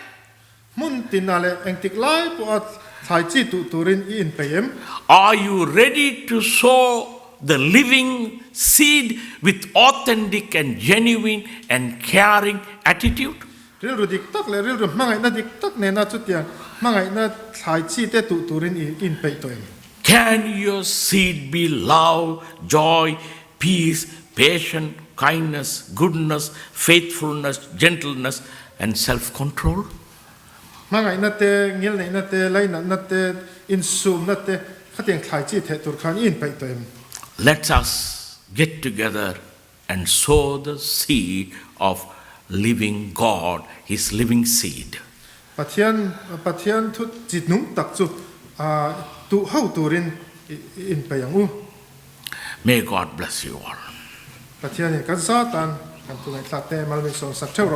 Hmun tinah leh engtik lai pawha thlai chi tuh turin i inpeih em? Are you ready to sow the living seed with authentic and genuine and caring attitude? Rilru dik tak leh rilru hmangaihna dik tak nena chutiang hmangaihna thlai chi te tuh turin i inpeih tawh em? Can your seed be love, joy, peace, patience, kindness, goodness, faithfulness, gentleness and self-control? Hmangaihna te, ngilneihna te, lainatna te, insumna te khatiang thlai chi theh tur khan i inpeih tawh em? Let us get together and sow the seed of living God, His living seed. Pathian Pathian thu chi nung tak chu tuh ho turin i inpeih ang u. May God bless you all. Pathianin kan zatan kan thu ngaihthlak te mal min sawmsak theuh rawh.